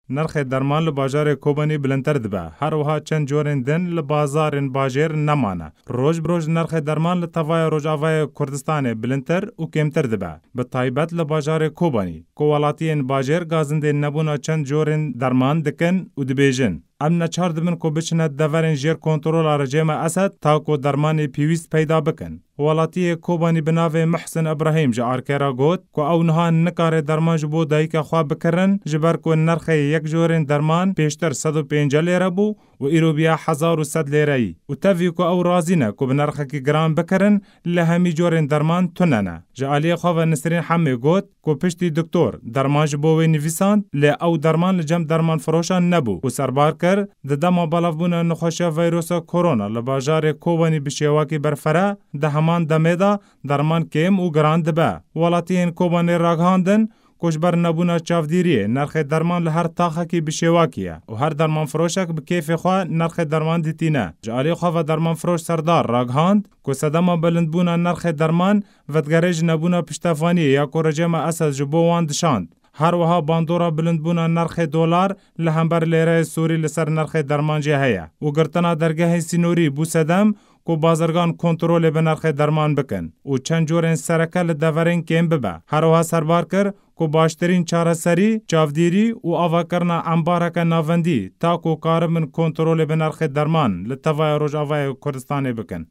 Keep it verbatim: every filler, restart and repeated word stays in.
Nirxê derman li bajarê Kobanî bilindtir dibe. Her wiha çend corên din li bazarên bajêr nemane. Roj bi roj nirxê derman li tevaya Rojavayê Kurdistanê bilindtir û kêmtir dibe. Bi taybet li bajarê Kobanî, ku welatiyên bajêr gazindên nebûna çend corên derman dikin û dibêjin, em neçar dibin ku biçine deverên jêr kontrola rejêma Esed ta ku dermanê pêwîst peyda bikin. Welatiyê Kobanî bi navê Muhsin Ibrahîm ji Arke re got ku ew niha nikare derman ji bo dayika xwe bikirin, ji ber ku nirxê yek jorên derman pêştir sed û pêncî lêre bû û îro biya hezar û sed lêreyî û tevî ku ew razî ne ku bi nirxekî giran bikirin, lê hemî corên derman tune ne. Ji aliyê xwe ve Nisrîn Hemê got ku piştî doktor derman ji bo wê nivîsand, lê ew derman li cem dermanfiroşan nebû û serbar kir, di dema belavbûna nexweşiya veyrosa korona li bajarê Kobanî bi şêwakî berfere, di heman demê de derman kêm û giran dibe. Welatiyên Kobanê ragihandin ku ji ber nebûna çavdîriyê nirxê derman li her taxekî bi şêwakî ye û her dermanfiroşek bi kêfê xwe nirxê derman ditîne. Ji alî xwe ve dermanfiroş Serdar ragihand ku sedema bilindbûna nirxê derman vedigere ji nebûna piştevaniyê ya ku rejêma Esed ji bo wan dişand. Her wiha bandora bilindbûna nirxê dolar li hember lêreyê Sûrî li ser nirxê derman jî heye û girtina dergehên sînorî bû sedem ku bazirgan kontrolê bi nirxê derman bikin û çend corên sereke li deverên kêm bibe. Her wiha serbar kir ku baştirîn çareserî, çavdîrî û avakirina embareke navendî ta ku karibin kontrolê bi nirxê derman li tevaya Rojavayê Kurdistanê bikin.